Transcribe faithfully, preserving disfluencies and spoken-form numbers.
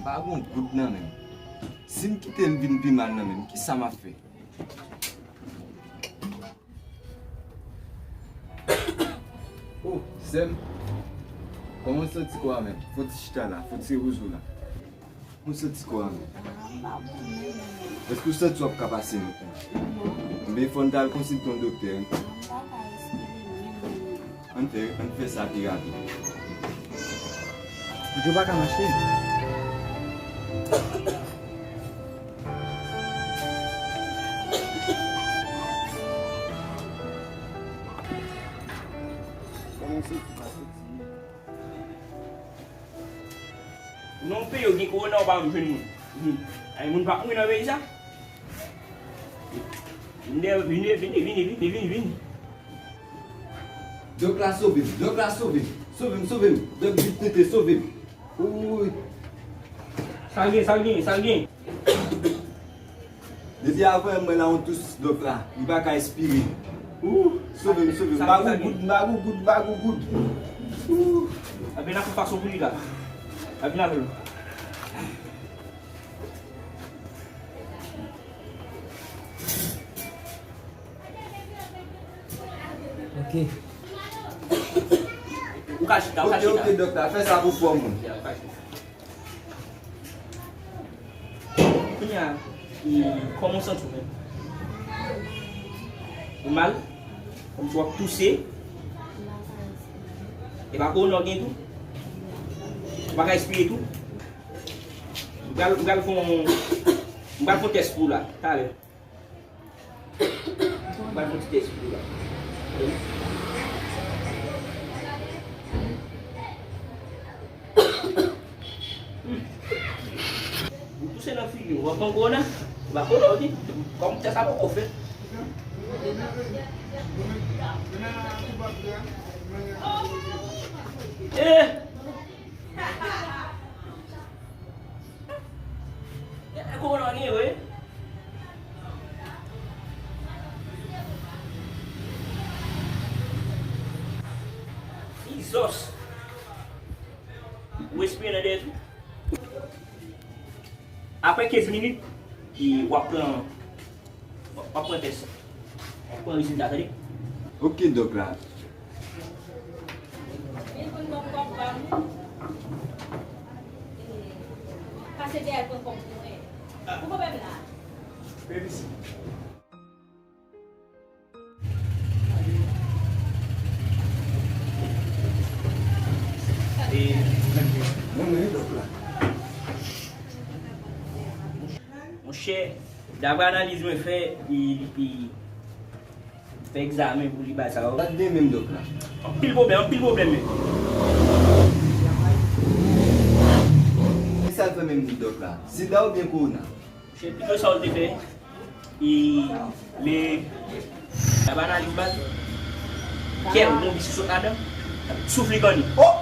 Pa gon goud nan men m. Si m kite l vin pi mal nan men m, kisa m ap fè? Oh, sè m, kòman w santi kò a menm? Fò w ti chita la, fò w ti repoze w la. Kòman w santi kò a menm? Èske w santi w ap ka pase nòt lan? Ebyen, fò n t al konsilte yon doktè wi. Ann fè, ann fè sa pi rapid. Djo pa ka mache. Nan yon peyi yo gen kowona, ou pa janm jwenn moun. Ay, moun pa mouri nan peyi sa. Vini, vini, vini, vini, vini, vini, vini. Dòk la sove m, dòk la sove m, sove m, sove m, dòk vit tete sove m. Wouy. Sa l gen, sa l gen, sa l gen. Depi avan mwen la yon tous dòk la, li pa ka espire. Wouy, sove m, sove m, m pa gon goud, m pa gon goud, m pa gon goud. Wouy. Ape n ap fè fason pou li la. Ape n ap fè l. Ok. Ou ka chita, ou ka chita. Ok, ok, dòk la, fè sa pou fò moun. Ya, ou ka chita. Kounye a, e, kòman w santi w menm? Ou mal? Kòmsi w ap touse? E pa kowona w gen tou? Ou pa ka espire tou? M pral, m pral fè yon, m pral fè yon tès pou ou la, talè. M pral fè yon ti tès pou ou la. Ou touse nan figi w, w ap pran kowona? Ou pa kowona, ou di? Kòm tès la poko fèt. Eh! E, e kowona gen, wi. Jizòs. Ou respire nan dèyè tou. Apre kenz minit, e, w ap pran W ap pran tès. W ap pran rezilta, tande. Ok, dòk la. Vin konn kòb kòb pa m. Pase dèyè pran kòb pou mwen. Pou kòb la. Pèmisi. E, mwen, mwen, dòk la. Monchè, daprè analiz mwen fè, li, li, li fè egzamen pou li bay sa yo. Sa t gen menm dòk la? Anpil pwoblèm, anpil pwoblèm menm. Ki sa l fè menm dòk la? Sida oubyen kowona? Monchè, pito sa w te fè, e, men, daprè analiz baz, kè l gon vis ki sot ladan, souf li kanni. Oh!